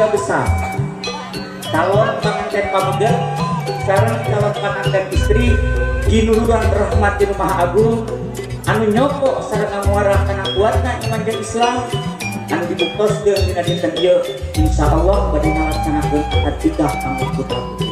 keluarga besar calon panganten pameget sareng calon panganten istri ginururan rahmat di Maha Agung anu nyoko sareng ngamuara kana kuatna iman jeung Islam anu dibuktoskeun dina dinten ieu insyaallah bade ngalaksanakeun akad nikah kanggo putra putri.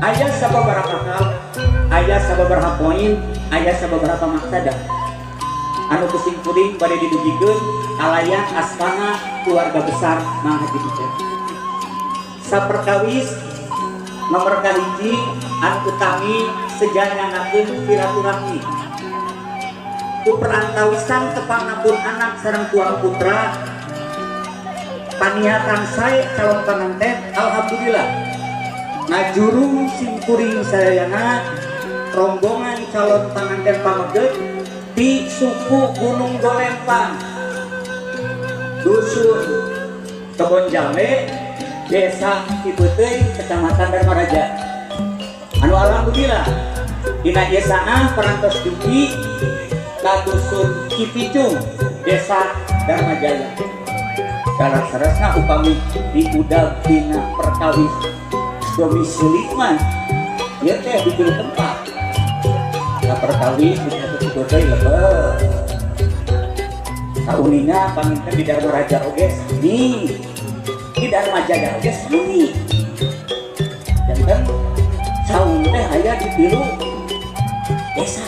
Aya sababaraha hal, aya sababaraha poin, aya sababaraha maksada anu ku simkuring bade didugikeun kalayan astana keluarga besar Mang Haji Ucep. Saperkawis nomor kahiji anu utami sejanyangakeun silaturahmi. Ku perantawisan tepangna pun anak sareng tuang putra paniatan sae calon panganten alhamdulillah ngajuru simkuring sadayana rombongan calon panganten pameget di suku Gunung Golempang, Dusun Kebon Jambe, Desa Cipeuteui, Kecamatan Darmaraja. Anu alhamdulillah dina ieu saah parantos dugi ka Dusun Cipicung, Desa Darmajaya. Salah-salasna upami diudag dina perkawis domisili mah ieu teh di tilu tempat. Ka perkawis di Cipeuteui lebet. Sauninga panginten di Darmaraja oge sami, di Darmajaya oge sami. Janten saung teh aya di tilu desa,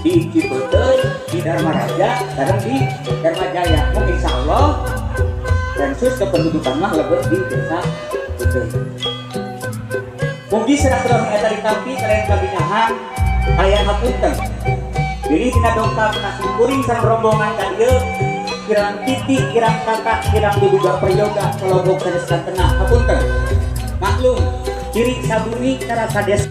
di Cipeuteui, di Darmaraja, sareng di Darmajaya. Mun insyaallah sensus kependudukan mah lebet di desa Cipeuteui. Mugi silaturahmi eta ditampi kalian kabinahan kalian hapunten. Jadi dina dongkap nasi kuring sareng rombongan ka dieu kirang titik, kirang kata, kirang duduga prayoga kalobok sanes tengah hapunten. Maklum ciri sabumi karasa desa.